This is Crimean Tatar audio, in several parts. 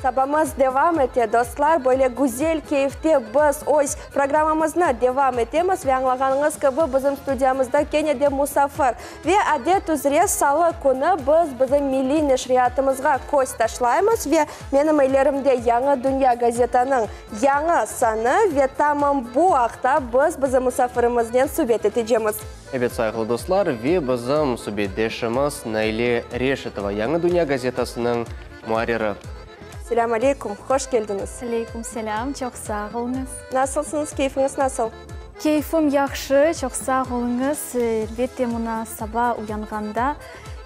Sabamız devam ete, dostlar. Böyle güzel keyfte biz öz programmamıznı devam etemiz ve añlağanıñız kibi, bizim studiyamızda kene de musafir. Ve adet üzre salı künü biz bizim milliy neşriyatımızğa köz taşlaymız ve menim ellerimde Yañı dünya gazetanıñ yañı sanı ve tamam bu aqta biz bizim musafirimiznen subet etecemiz. Ebet, sayğılı dostlar, ve bizim subetdeşimiz Naile Reşitova, Yañı dünya gazetasınıñ muarriri. Selâm aleykum, hoş keldiñiz. Aleykum selâm, çoq sağ oluñız. Nasılsıñız, keyfiñiz nasıl? Keyfim yahşı, çoq sağ oluñız. Elbette, mına saba uyanğanda,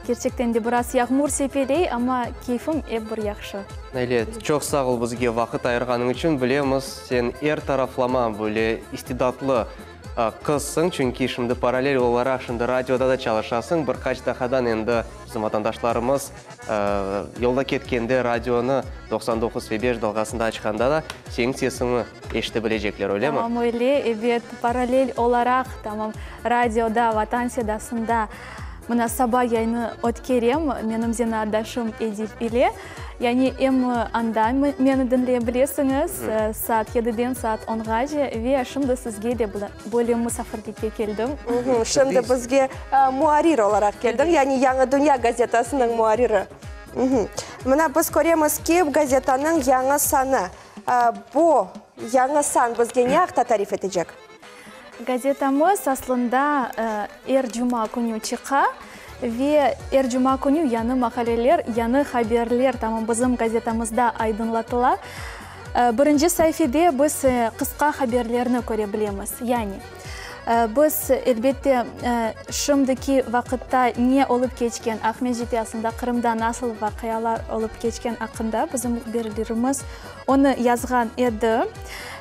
kerçekten de biraz yağmur sepeley, amma keyfim ep bir yahşı. Naile, çoq sağ ol bizge vaqıt ayırğanıñ içün. Bilemiz, sen er taraflama böyle istidatlı Qızsıñ, çünki şimdi parallel olaraq şimdi radioda da çalışasıñ. Bir qaç daqadan endi bizim vatandaşlarımız yolda ketkende radionı 99 ve 5 dalğasında açqanda da seniñ sesiñni eşite bilecekler, öylemi? Tamam öyle, ebet, parallel olaraq tamam radioda Vatan sedasında mına saba yayını ötkerem menim zenaatdaşım Edip ile. Yani em anda meni diñley bilesiñiz, saat yediden saat onğace, ve şimdi sizge de böyle musafirlikke keldim. Şimdi bizge muarrir olaraq keldiñ, yani Yañı dünya gazetasınıñ muarriri. Mına biz köremiz ki, gazetanıñ yañı sanı. Bu yañı san bizge ne aqta tarif etecek? Gazetamız aslında er cuma künü çıqa ve er cuma künü yañı maqaleler, yañı haberler tamam bizim gazetamızda aydınlatıla. Birinci saifede biz qısqa haberlerni köre bilemiz. Yani, biz, elbette, şimdiki vaqıtta ne olıp keçken, Aqmescitte, aslında Qırımda nasıl vaqialar olıp keçken aqqında bizim mühbirlerimiz Onı yazğan edi.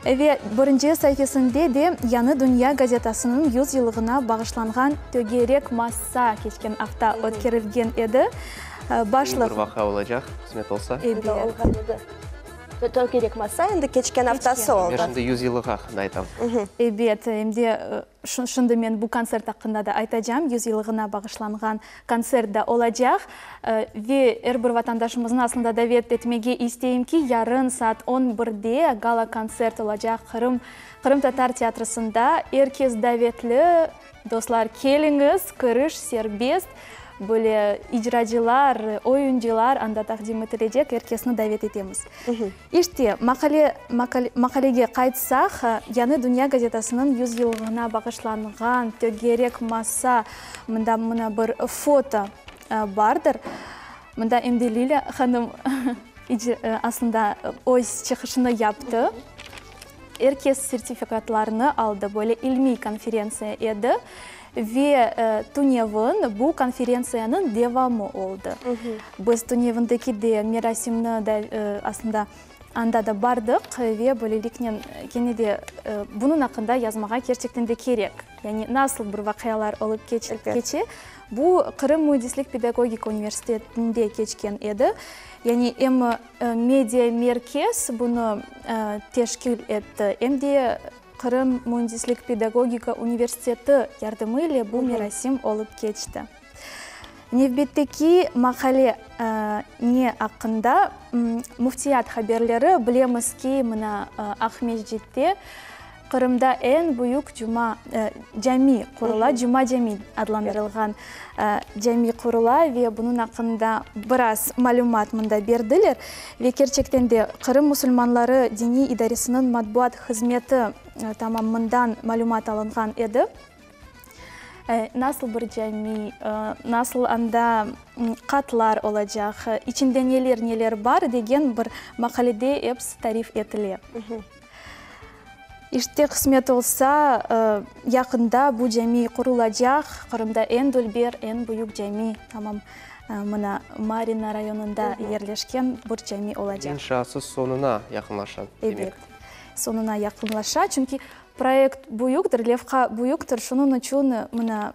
Ve birinci saifesinde de Yañı dünya gazetasınıñ yüz yıllığına bağışlanğan tögerek masa keçken afta ötkerilgen edi. Başlıq. Bir vaqia olacaq, qısmet olsa. Endi olğan edi. Tögerek masa endi keçken aftası oldı. Men şimdi yüz yıllığı aqqında aytam. Ebet, em de Şimdi men bu kontsert aqqında da aytacam, yüzyıllığına bağışlanğan kontsert da olacaq. Ve er bir vatandaşımıznı aslında davet etmege isteyim ki, yarın saat on birde gala-kontsert olacaq Qırım Qırımtatar teatrosında. Er kes davetli, dostlar, keliñiz, kiriş serbest. Böyle icracılar, oyuncılar anda taqdim etilecek, er kesni davet etemiz. İşte, maqale, maqalege qaytsaq, Yañı dünya gazetasınıñ yüzyıllığına bağışlanğan tögerek masa, mında mına bir foto bardır. Mında em de Lilâ hanım aslında öz çıqışını yaptı. Er kes sertifikatlarnı aldı, böyle ilmiy konferentsiya edi ve tünevin bu konferentsiyanıñ devamı oldı. Biz tünevindeki de merasimni de aslında anda da bardıq ve böyleliknen kene de bunıñ aqqında yazmağa kerçekten de kerek. Yani nasıl bir vaqialar olıp keçe, bu Qırım müendislik pedagogika universitetinde keçken edi. Yani em Media merkez bunı teşkil etti, em de Qırım müendislik pedagogika universiteti yardımı ile bu merasim olıp keçti. Nevbetteki maqale ne aqqında? Müftiyat haberleri, bilemiz ki, mına Aqmescitte Qırımda eñ büyük cuma cami qurula, Cuma cami adlandırılğan cami qurula ve bunıñ aqqında biraz malümat mında berdiler. Ve kerçekten de Qırım musulmanları diniy idaresiniñ matbuat hızmeti tamam mından malümat alınğan edi. Nasıl bir cami, nasıl anda qatlar olacaq, içinde neler-neler bar degen bir maqalede episi tarif etile. İşte, qısmet olsa, yaqında bu cami qurulacaq, Qırımda eñ dülber, eñ büyük cami, tamam, mına, Marina rayonında yerleşken bir cami olacaq. İnşaası soñuna yaqınlaşa, demek. Ebet, soñuna yaqınlaşa, çünki proyekt büyüktir, levha büyüktir, şunıñ içün, mına,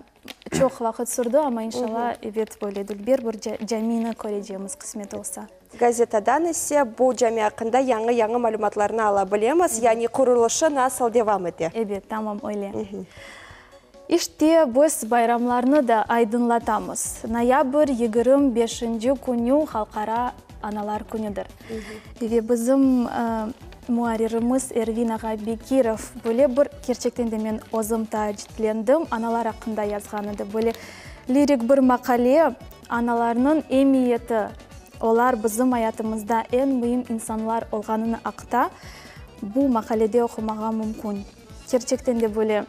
Çoq vaqıt sürdi, amma inşalla, ebet, böyle dülber bir camini körecemiz, qısmet olsa. Gazetadan ise bu cami aqqında yañı-yañı malümatlarnı ala bilemiz, yani qurulışı nasıl devam ete. Ebet, tamam öyle. İşte, biz bayramlarnı da aydınlatamız. Noyabr 25-nci künü Halqara. Analar künüdir. Ve bizim muarririmiz Ervin ağa Bekirov böyle bir, kerçekten de men özüm taaciplendim, analar aqqında yazğan edi. Böyle lirik bir maqale, analarnıñ emiyeti, olar bizim ayatımızda eñ müim insanlar olğanını aqta bu maqalede oqumağa mümkün. Kerçekten de böyle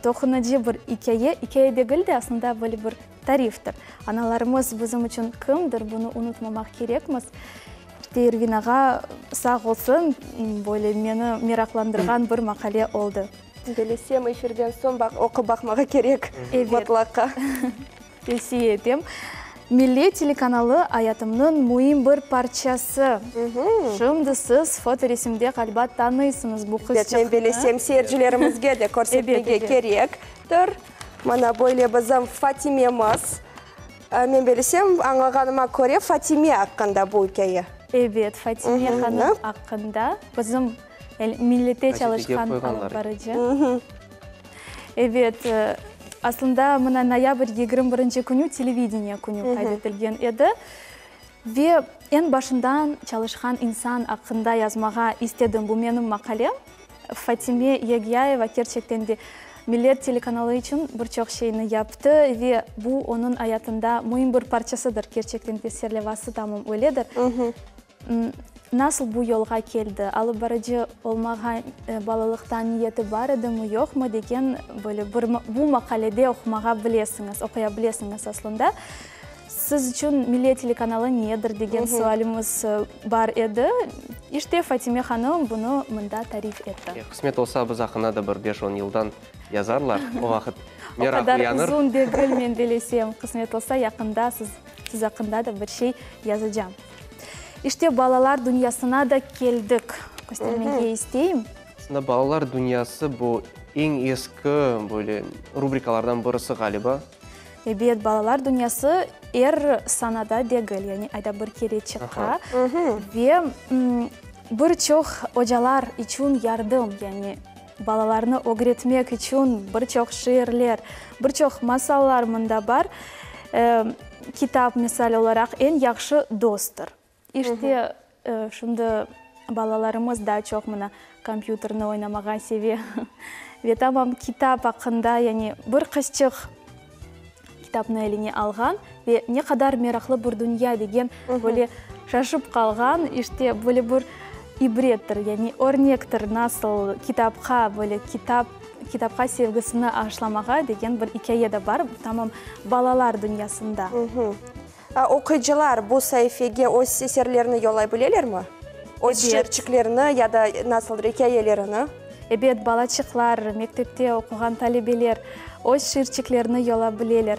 toqunıcı bir ikâye, ikâye degil de, aslında böyle bir tariftir. Analarımız bizim içün kimdir, bunı unutmamaq kerekmiz. İşte Ervin ağa sağ olsun, böyle meni meraqlandırğan bir maqale oldı. Bilesem, efirden soñ baq, oqup baqmağa kerek mıtlaqa. Tevsiye etem. Millet telekanalı ayatımnıñ müim bir parçası. Şimdi siz fotoresimde ğaliba tanıysıñız bu qızçıqnı. Men bilesem, seyircilerimizge de körsetmege kerektir. Mana böyle bizim Fatimemiz. Men bilesem, añlağanıma köre, Fatime aqqında bu ikâye. Ebet, Fatime hanım aqqında, bizim Millette çalışqan alıp barıcı. Ebet, aslında mına noyabr 21 künü televideniye künü qayd etilgen edi. Ve eñ başından çalışqan insan aqqında yazmağa istedim, bu menim maqalem. Fatime Yegyayeva kerçekten de Millet telekanalı içün bir çoq şeyni yaptı ve bu onıñ ayatında müim bir parçasıdır, kerçekten de serlevası tamam öyledir. Nasıl bu yolğa keldi, alıp barıcı olmağa balalıqtan niyeti bar edimi, yoqmı degen böyle bir bu maqalede oqumağa bilesiñiz, oquya bilesiñiz aslında. Siz içün Millet telekanalı nedir degen sualimiz bar edi. İşte Fatime hanım bunı mında tarif etti. Qısmet olsa, biz aqqında da bir beş-on yıldan yazarlar. O vaqıt meraq O qadar uyanır. uzun degil, men belesem. Qısmet olsa, yaqında siz siz aqqında da bir şey yazacam. İşte, balalar dünyasına da keldik. Köstermege isteyim. Aslında, balalar dünyası bu eñ eski böyle rubrikalardan birisi, ğaliba. Ebet, balalar dünyası er sanada degil, yani ayda bir kere çıqa ve bir çoq ocalar içün yardım, yani balalarnı ögretmek içün bir çoq şiirler, bir çoq masallar mında bar. Kitap, misal olaraq, eñ yahşı dosttur. İşte, şimdi balalarımız daa çoq mına kompyuterni oynamağa seve. Ve tamam kitap aqqında, yani bir qızçıq kitapnı eline alğan ve ne qadar meraqlı bir dünya degen, böyle şaşıp qalğan, işte, böyle bir ibrettir, yani örnektir, nasıl kitapqa, böyle kitap, kitapqa sevgisini aşlamağa degen bir ikâye de bar, tamam balalar dünyasında. Oquyıcılar bu saifege öz eserlerini yollay bilelermi? Öz şiirçiklerini ya da nasıldır ikâyelerini? Ebet, balaçıqlar, mektepte oquğan talebeler öz şiirçiklerini yola bileler.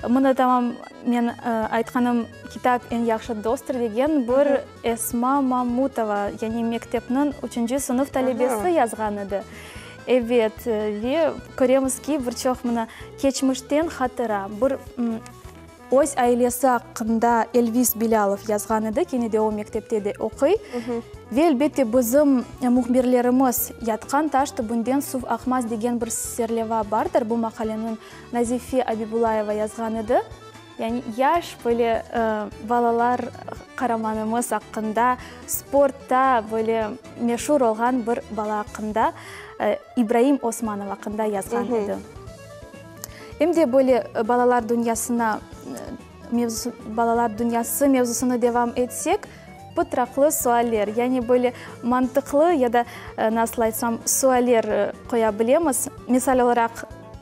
Mına tamam men aytqanım Kitap eñ yahşı dosttur degen bir Esma Mamutova, yani mektepniñ üçünci sınıf talebesi yazğan edi. Ebet, ve köremiz ki, bir çoq mına keçmişten hatıra, bir Öz ailesi aqqında Elvis Bilâlov yazğan edi, kene de o mektepte de oquy. Ve elbette bizim mühbirlerimiz Yatqan taş tübünden suv aqmaz degen bir serleva bardır, bu maqaleniñ Nazife Abibulayeva yazğan edi. Yani yaş böyle balalar qaramanımız aqqında, sportta böyle meşur olğan bir bala aqqında, İbraim Osmanov aqqında yazğan edi. Em de böyle balalar dünyasına mevzusı, balalar dünyası mevzusını devam etsek, pıtraqlı sualler, yani böyle mantıqlı ya da, nasıl aytsam, sualler qoya bilemiz. Misal olaraq,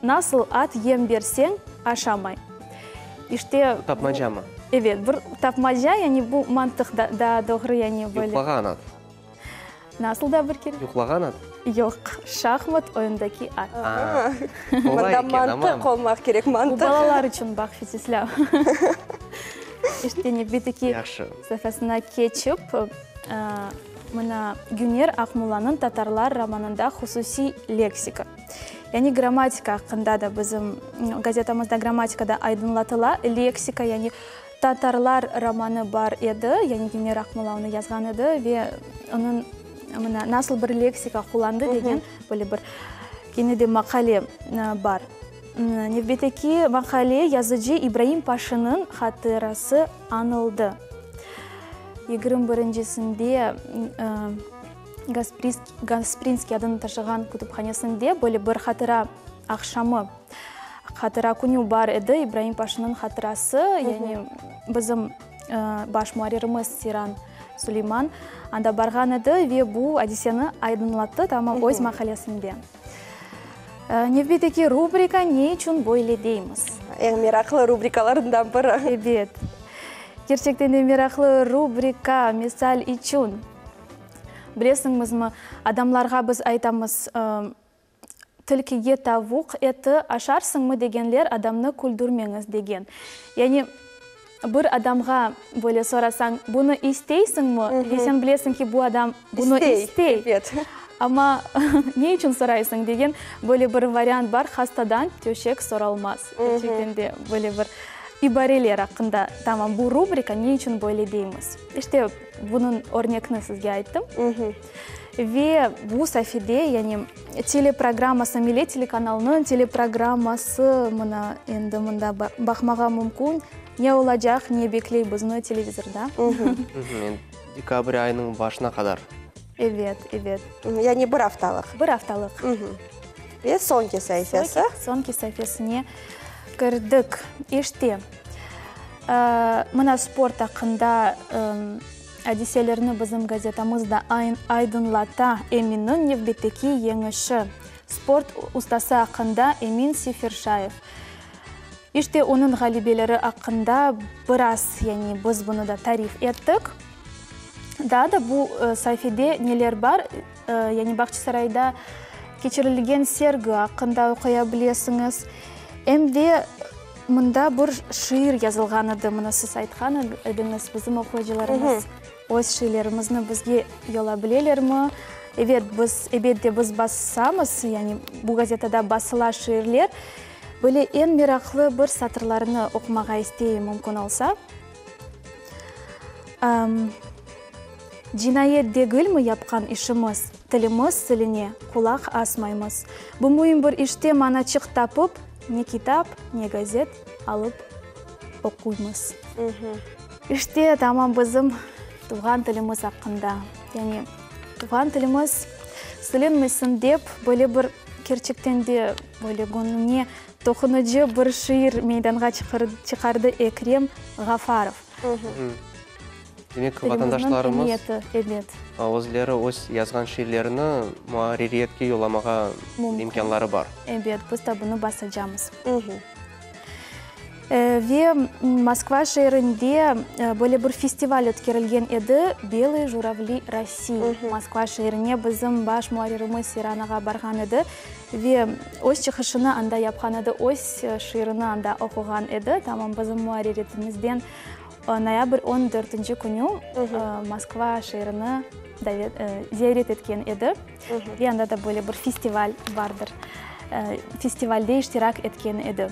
nasıl at yem berseñ, aşamay? İşte, Bu tapmacamı? Evet, bir tapmaca, yani bu mantıq da, daa doğru, yani böyle. Yuqlağan at. Nasıl da bir kere? Yuqlağan at? Yoq, şahmat oyundaki at. Aa, qolay Mında eken, aman. mantıq olmaq kerek, mantıq. Bu balalar içün, baq, Fetislâ. İşte, nevbeteki Yahşı. safhasına keçip, mına, Güner Aqmullanıñ Tatarlar romanında hususiy leksika, yani grammatika aqqında da bizim gazetamızda grammatika da aydınlatıla, leksika, yani Tatarlar romanı bar edi, yani Güner Aqmola onı yazğan edi ve onıñ mına nasıl bir leksika qullandı degen böyle bir kene de maqale bar. Nevbetteki maqale yazıcı İbraim Paşinıñ hatırası añıldı. 21-ncisinde Gasprinskiy adını taşığan kütüphanesinde böyle bir hatıra aqşamı, hatıra künü bar edi, İbraim Paşanıñ hatırası, yani bizim baş muarririmiz Seyran Suleyman anda barğan edi ve bu adiseni aydınlattı tamam öz maqalesinde. Nevbetteki rubrika Ne içün böyle deymiz? Eñ meraqlı rubrikalarından biri. Ebet. Kerçekten de meraqlı rubrika, misal içün, bilesiñizmi, adamlarğa biz aytamız, tilkige tavuq eti aşarsıñmı degenler adamnı küldürmeñiz degen. Yani bir adamğa böyle sorasañ, bunı isteysiñmi? Ve sen bilesiñ ki, bu adam bunı istey. Amma ne içün soraysıñ degen böyle bir variant bar, hastadan töşek soralmaz. Kerçekten de böyle bir ibareler aqqında tamam bu rubrika ne içün böyle deymiz. İşte, bunıñ örnekni sizge ayttım. Ve bu safede, yani teleprogramması, Millet telekanalınıñ teleprogramması, mına endi mında baqmağa mümkün, ne olacaq, ne bekley bizni televizorda. Dekabr ayınıñ başına qadar. Ebet, ebet. Yani bir aftalıq. Bir aftalıq. Ve soñki saifesi. Soñki saifesine kirdik. İşte, mına sport aqqında adiselerni bizim gazetamız da aydınlata. Eminniñ nevbetteki yeñişi. Sport ustası aqqında Emin Seferşayev. İşte, onıñ ğalebeleri aqqında biraz, yani biz bunı da tarif ettik. Daa da bu saifede neler bar, yani Bağçasarayda keçirilgen sergi aqqında oquya bilesiñiz. Em de mında bir şiir yazılğan edi, mına siz aytqan ediñiz, bizim oquyıcılarımız öz şiirlerimizni bizge yola bilelermi? Evet, biz, ebet de, biz basamız, yani bu gazetada basıla şiirler. Böyle eñ meraqlı bir satırlarını oqumağa isteyim, mümkün olsa. Cinayet degilmi yapqan işimiz, Tilimiz siline, qulaq asmaymız. Bu müim bir işte manaçıq tapıp, Ne kitap, ne gazet alıp oquymız. İşte, tamam bizim tuvğan tilimiz aqqında. Yani, tuvğan tilimiz silinmesin dep, böyle bir, kerçekten de, böyle göñlüñe Toqunıcı bir şiir meydanğa çıqardı Ekrem Ğafarov. Demek, vatandaşlarımız özleri öz yazğan şiirlerini muarririyetke yollamağa imkânları bar. Ebet, biz de bunı basacamız. Ve Moskva şeerinde böyle bir festival ötkerilgen edi, Belıye juravli Rossii. Moskva şeerine bizim baş muarririmiz Seyran ağa barğan edi. Ve öz çıqışını anda yapqan edi, öz şiirini anda oquğan edi. Tamam bizim muarririyetimizden noyabr on dörtünci künü Moskva şeerini ziyaret etken edi. Ve anda da böyle bir festival bardır. Festivalde iştirak etken edi.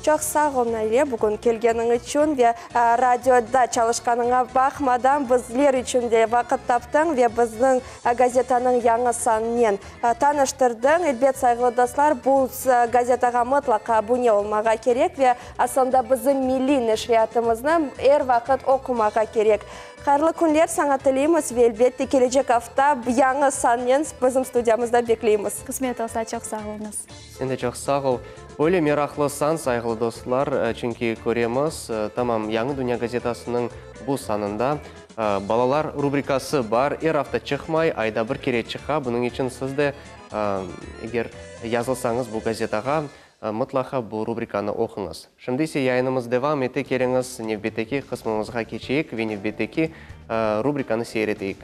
Çoq sağ ol, Naile, bugün kelgeniñ içün ve radioda çalışqanıña baqmadan bizler içün de vaqıt taptıñ ve bizniñ gazetanıñ yañı sanınen tanıştırdıñ. Elbet, sayğılı dostlar, bu gazetağa mıtlaqa abune olmağa kerek ve aslında bizim milliy neşriyatımıznı er vaqıt oqumağa kerek. Hayırlı künler saña tileymiz ve elbette kelecek afta yañı sannen bizim studiyamızda bekleymiz. Qısmet olsa, çoq sağ oluñız. Sen de çoq sağ ol. Böyle meraqlı san, sayğılı dostlar, çünki köremiz, tamam Yañı dünya gazetasınıñ bu sanında Balalar rubrikası bar, er afta çıqmay, ayda bir kere çıqa, bunıñ içün siz de, eger yazılsañız bu gazetağa, mıtlaqa bu rubrikanı oquñız. Şimdi ise yayınımız devam ete, keliñiz, nevbetteki qısmımızğa keçeyik ve nevbetteki rubrikanı seyir eteyik.